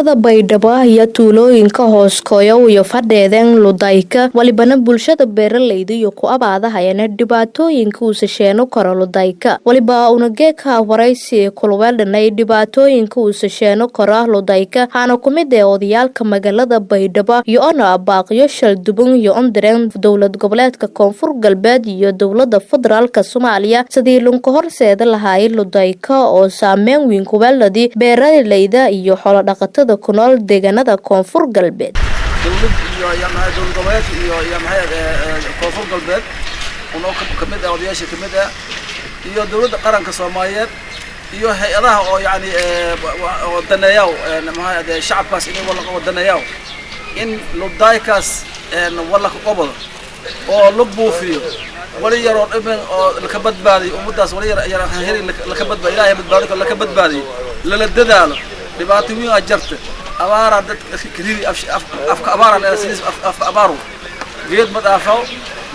Baydhabo iyo tuulooyinka hoos Kooyow iyo Fadheedeen Ludayka walibana bulshada beeralayda iyo ku abaadahayana dhibaatooyinka uu sasheeno karo Ludayka. Waliba unageeka waraysi kulweeldhanay dhibaatooyinka uu sasheeno karo Ludayka haana ku mid ee odayaalka magaalada Baydhabo iyo ona baaqyo shalduban iyo ondireen dowlad goboleedka Koonfur Galbeed iyo dowlada federaalka Soomaaliya sidii lunka horseeda lahaay Ludayka oo saameyn weyn ku weeladii beeralayda iyo xoolo dhaqatada ku nool deegaanada Koonfur Galbeed. Dowlad iyo iyo maxay dowlad goboleedka iyo maxay Koonfur Galbeed unoo kamid ah, odayaasha kamid ah, iyo dowladda qaranka Soomaaliyeed iyo hay-adaha oo yacni oo daneeyaw maxay shacabkaas inay wala oo daneeyaw in ludaykaas wala ka qobado oo la buufiyo, wali yaroo dhiman oo laka badbaadiyo ummaddaas, wali yar yar heri laka badbaadiyo, Ilaahay badbaadi karo laka badbaadiyo, lala dadaalo. Dhibaato weyn aa jarta, abaaraa dadka karidi, afka abaara sidiis afka abaaru, geed ma dhaafo,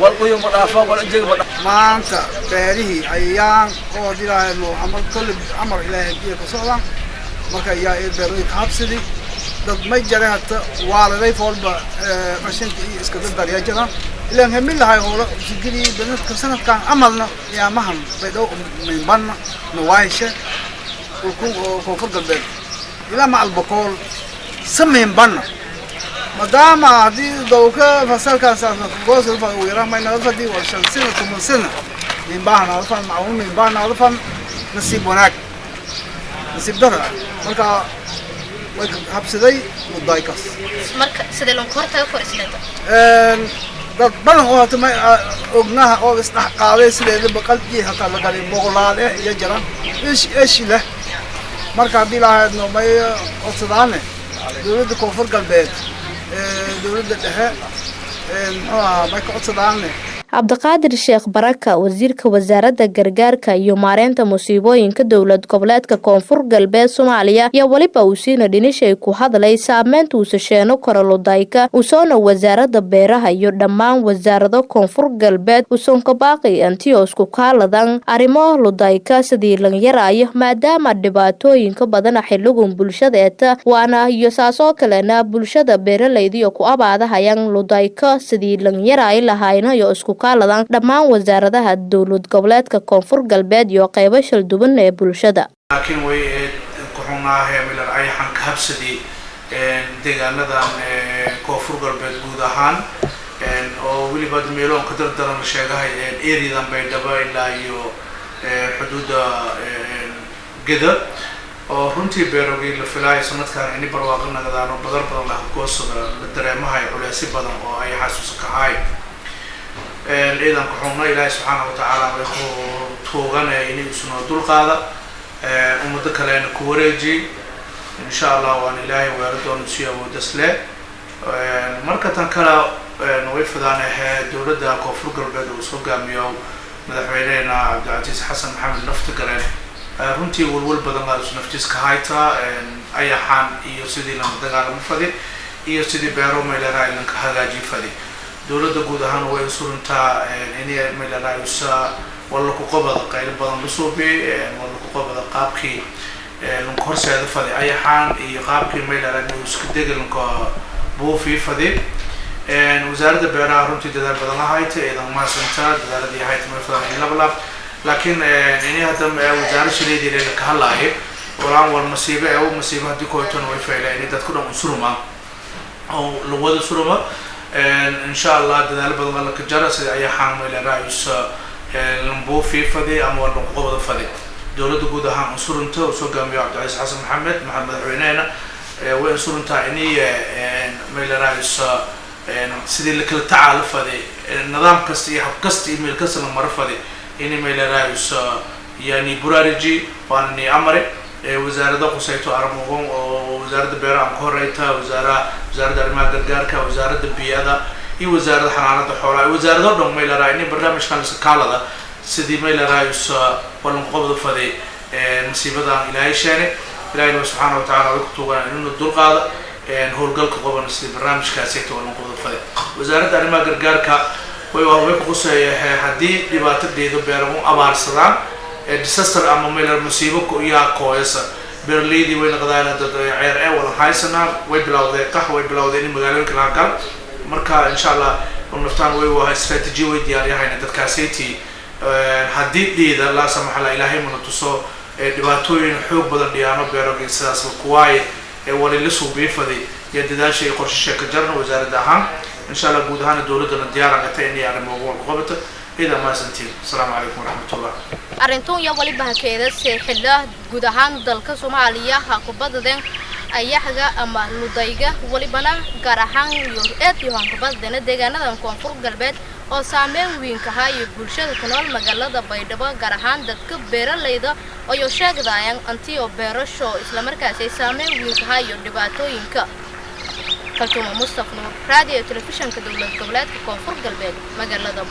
wal uyo ma dhaafo, wal injeg ma dhaafo. Maanta beerihii cayayaan oo ilaahay amar kulli amar Ilaahay biyo ka socdaan, marka yaa beerihii habsidi dad may jare hata waaladay foolba qashinka iyo iska dardaryaa jiraan ilaan hemi lahay hoola sigili dadka sanadkan amalna yaamahan Baydhabo minbanna nawaayishe dhulkun oo Koonfur Galbeed ilaa macalbakool samayn banna, maadaama haddii dawka fasalkaas goosfa ugu yaraan may nalafadi waa 5 sano, 10 sano minbaah nalafan macluum minbaah nalafan. Nasiib wanaag, nasiib dara, marka way habsaday mudaykas. Marka sidee loo hortaga kor islenta? Dad badan oo hata may ognaha oo isdhex qaaday sideedaba qalbigii hataa la galay boqolaal eh iyo jiraan ish ish leh. Marka haddii lahaydno may codsadaane dowladda Koonfur Galbeed, dowladda dhexe, muxuu ahaa, may ka codsadaane. Cabdiqaadir Sheekh Baraka, wasiirka wasaaradda gargaarka iyo maareynta musiibooyinka dowlad goboleedka Koonfur Galbeed Soomaaliya, iyo weliba uusiina dhinishay ku hadlay saameynta uu sasheeno karo Ludayka, usoona wasaaradda beeraha iyo dhammaan wasaarado Koonfur Galbeed usoonka baaqi antiyo isku kaaladan arrimo Ludayka sidii lanyaraayo, maadaama dhibaatooyinka badana xiligun bulshada eeta waana iyo saasoo kalena bulshada beeralayda iyo ku abaadahayaan Ludayka sidii lanyaraayo lahayna iyo isku kaaladan dhammaan wasaaradaha dowlad goboleedka Koonfur Galbeed iyo qeybo shalduban ee bulshada. Laakiin way ku xunaahe milar ayaxan ka habsadii deegaanadan Koonfur Galbeed guud ahaan, oo weliba meeloon ka dardaran la sheegahay areadan Baydhabo ilaa iyo xuduudda Geda, oo runtii beerogii la filaayo sanadkan ini barwaaqo nagadaano badar badan lahagoosada la dareemahay culeysyo badan oo ay xasuusa kahaay. Ciidan ku xunno, Ilaahay subxaana watacaala way ku tuuganaya inay isnoo dulqaada, ummado kalena ku wareejiy insha Allah, waan Ilaahay weero doono si awoodas leh. Marka tan kale way fidaan ahee dowladda Koonfur Galbeed uu soo hogaamiyo madaxweynehena Cabdicasiis Xasan Maxamed Laftigaleen, runtii walwal badan baa isu naftiis ka haytaa ayaxaan iyo sidii lama dagaalamo fadi iyo sidii beero meeleraha lanka hagaajiyo fadi. Dowladda guud ahaan way usuruntaa inay meelerahaysa walla ku qobada qaylo badan lusuubi, walla ku qobada qaabkii lanka horseeda fadi ayaxaan iyo qaabkii meeleraha inuu iska degi lanka buufii fadi. Wasaaradda beeraha runtii dadaal badan la hayta, iidan mahadsantaa dadaaladii hayta may fadan in labalaab, laakiin ini hadda wasaarad shileedii leela ka hadlaayo walaan wal masiibo ee u masiibo haddii koytona way fayla inay dadku dhan usuruma oo lawada suruma. Insha Allah dadaalo badan baa laka jara sida ayaxaan meeleraayusa lambuufii fadi ama waa lankuqobada fadi. Dowladda guud ahaan unsurunta uu soo gaamiyo Cabdicasiis Xasan Maxamed madaxweynehena way unsuruntaa ini meeleraayusa sidii lakala tacaalo fadi, nidaam kasta iyo hab kasta iyo meel kasta la maro fadi ini meeleraayusa yani buraariji waana ni amare wasaarada khuseyto armuqon oo wasaaradda beeraha aan ka horeyta, wasaaraha wasaaradda arrimaha gargaarka, wasaaradda bii'ada iyo wasaaradda xanaanada xoolaha, wasaarado dhan meeleraay ini barnaamijkan isakaalada sidii meeleraayusa walanqobda fadi masiibadan Ilaahay sheene. Ilahayna subxaana watacaala way ku tuugaan inuu dulqaada howlgalka qoban sidii barnaamijkaasi walanqobda fadi. Wasaaradda arrimaha gargaarka way kuquseeya haddii dhibaato deedo beerahu abaarsadaan, disaster ama meel musiibo yaa kooyasa. Beeraleydii way noqdaan dad ceer ee wada haysanaa, way bilowday qax, way bilowday in magaalooyinka laga gal. Marka insha Allah naftaan way waa strategy way diyaariyahayna dadkaasaytii haddii dhiida laa samaxala Ilaahay mana tuso dhibaatooyin xoog badan dhiyaano beeroga sidaas kuwaaye wali la suubiifaday iyo dadaasha iyo qorshe ka jarna wasaaradda ahaan. Insha Allah guud ahaan dowladdana diyaar aqata inay arrimo ugu qabato. Ida maasantiin. Asalaamu calaykum waraxmatullah. Arrintuun iyo waliba hakeedase xidha guud ahaan dalka Soomaaliya ha ku badadeen ayaxga ama ludayga, walibana gaar ahaan iyo eed iyo hankubadadeen deegaanada Koonfur Galbeed oo saameyn weyn ka hayo bulshada ku nool magaalada Baydhabo, gaar ahaan dadka beeralayda oo sheegdayaan antiyo beerasho islamarkaas ay saameyn weyn ka hayo dhibaatooyinka. Kaltuuma Mustaf Nuur, raadiyo telefishinka dowlad goboleedka Koonfur Galbeed, magaalada